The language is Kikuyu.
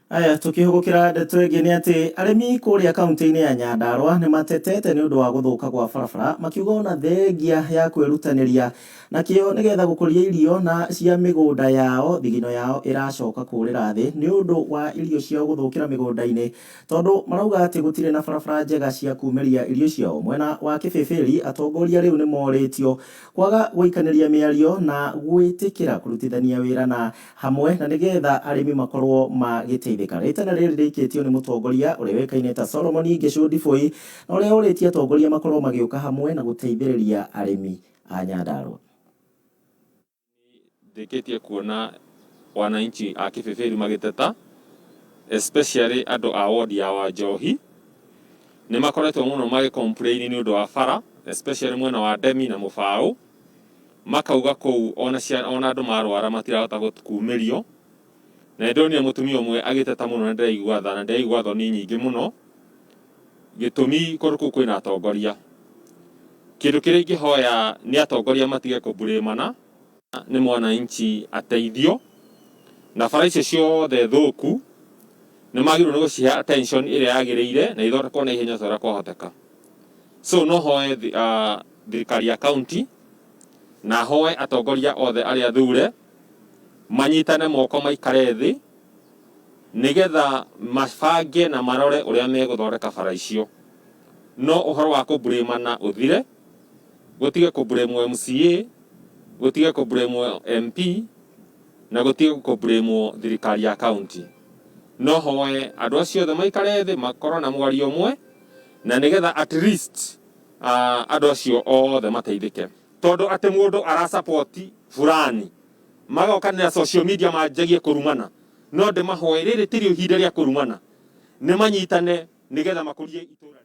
Aya, tũkĩhũgũkĩra ndeto ĩngĩ nĩ atĩ arĩmi kũrĩa kaunti-inĩ ya Nyandarua nĩ matetete nĩ ũndũ wa gũthũka kwa barabara, makiuga ona thengia ya kwĩrutanĩria na kĩo nĩgetha gũkũria irio na cia mĩgũnda yao, thigino yao ĩracoka kũrĩra thĩ nĩ ũndũ wa irio ciao gũthũkĩra mĩgũnda-inĩ tondũ marauga atĩ gũtirĩ na barabara njega cia kumĩria irio ciao. Mwena wa Kĩbĩbĩri, atongoria rĩu nĩ morĩtio kwaga gũikanĩria mĩario na gwĩtĩkĩra kũrutithania wĩra na hamwe na nĩgetha arĩmi makorwo magĩteithĩka. Rĩtana rĩrĩ rĩikĩtio nĩ mũtongoria ũrĩa ũĩkaine ta Solomon Ngĩcũ Ndibũi na ũrĩa ũrĩtie atongoria makorwo magĩũka hamwe na gũteithĩrĩria arĩmi a Nyandarua. Ndĩkĩtie kuona wananchi a Kĩbĩbĩri magĩteta, especially andũ a ward ya Wanjohi, nĩ makoretwo mũno magĩ complain nĩ ũndũ wa bara, especially mwena wa Ndemi na Mũbaũ. Makauga kũu ona ciana ona andũ marwara matirahota kumĩrio. Na nĩ ndonire mũtumia ũmwe agĩteta mũno na ndĩraigua tha na ndĩraigua thoni nyingĩ mũno. Gĩtũmi kũndũ kũu kwĩna atongoria. Kĩndũ kĩrĩa ingĩhoya nĩ atongoria matige kũmburĩmana, nĩ mwananchi ateithio, na bara icio ciothe thũku nĩ magĩrĩirwo nĩ gũcihe attention ĩrĩa yagĩrĩire na ithondekwo na ihenya ta ũrĩa kwahoteka. So no hoe thirikari ya county na hoe atongoria othe arĩa athure manyitane moko maikare thĩ nĩgetha mabange na marore ũrĩa megũthondeka bara icio. No ũhoro wa kũmburĩmana ũthire, gũtige kũmburĩmwo MCA, gũtige kũmburĩmwo MP na gũtige kũmburĩmwo thirikari ya county. No hoe andũ acio othe maikare thĩ makorwo na mwario ũmwe na nĩgetha at least andũ acio othe mateithĩke. Tondũ atĩ mũndũ ara support fulani magokanĩra social media manjagie kũrumana, no ndĩmahoe rĩrĩ tirĩo ihinda rĩa kũrumana, nĩ manyitane nĩgetha makũrie itũra.